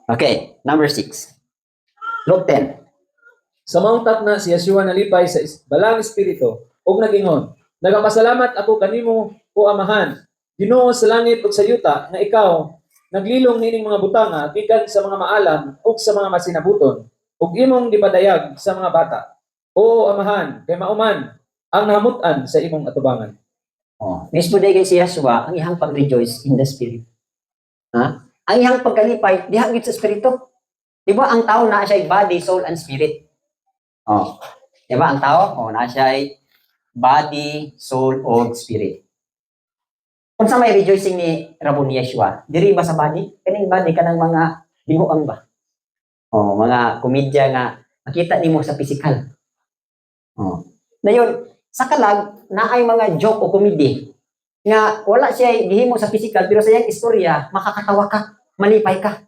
Okay, number 6. Luke 10. Sa maong takna si Yeshua nalipay sa Balaang Espiritu ug nagingon, "Nagapasalamat ako kanimo, o Amahan, Ginoo sa langit ug sa yuta, nga ikaw naglilong niining mga butanga gikan sa mga maalam ug sa mga masinabuton ug imong gipadayag sa mga bata. Oo, Amahan, kay mao man ang nahamut-an sa imong atubangan." Oh, mismo day kay si Yeshua, ang iyang pag-rejoice in the spirit. Ha? Ang iyang pagkalipay diha gyud sa espiritu. Di ba ang tao naa siya body, soul and spirit? Oh. Di ba ang tao? Oh, naa siya body, soul o spirit. Kung sa may rejoicing ni Rabon Yeshua, diri ba sa body? Kaning body, kanang mga binuang ba? Oh, mga komedya nga makita nimo sa physical. Oh. Dayon, sa kalag, naay mga joke o komedy nga wala siya gihimo sa physical, pero sa iyang istorya makakatawa ka, malipay ka.